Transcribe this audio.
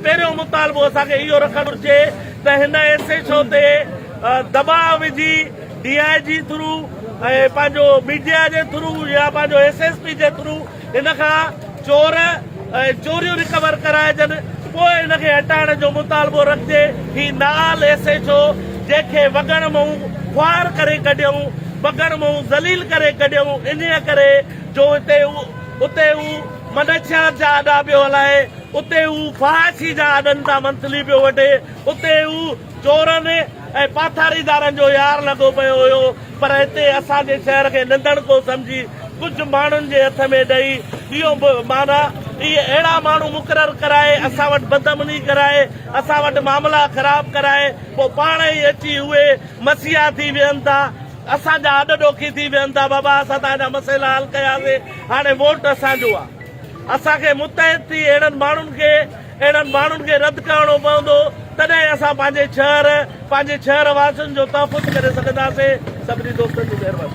پهريون مطالبو اسان کي اهو رکڻ گهرجي ته هن ايس ايڇ او تي دٻاء وجهي ڊي I جي ٿرو ۽ پنهنجو ميڊيا جي ٿرو يا پنهنجو ايس ايس پي جي ٿرو هن کان چور ۽ چوريون رڪور ڪرائجن پوء هن کي هٽائڻ جو مطالبو رکجي. هي نال ايس ايڇ او جنهن کي وڳڻ مئون خوار ڪري ڪڍيائون، وڳڻ مئون ذليل ڪري ڪڍيائون انهيء ڪري جو هتي اتي هو منشيات جا اڏا پيو هلائي، اتي هو فحاشي جا اڏن تان منٿلي پيو وٺي، اتي هو چورن ۽ پاٿاريدارن جو يار لڳو پيو هيو پر هتي اسان جي شهر کي ننڌڻڪو سمجهي ڪجهه ماڻهن جي هٿ ۾ ڏئي اهو به معنيٰ اهي اهڙا ماڻهو مقرر ڪرائي اسان وٽ بدامني ڪرائي اسان وٽ معاملا خراب ڪرائي پوء پاڻ ئي اچي اهي مسيحا ٿي ويهن ٿا اسان جا هڏ ڏوکي ٿي ويهن ٿا بابا اسان توهان جا مسئلا حل ڪياسي هاڻي ووٽ اسان جو آ اسان کي متحد ٿي اهڙن ماڻهن کي اهڙن ماڻهن کي رد ڪرڻو پوندو تڏهن اسان پنهنجي شهر پنهنجي شهر واسين جو تحفظ ڪري سگهنداسين سڀني دوستن جي مهرباني.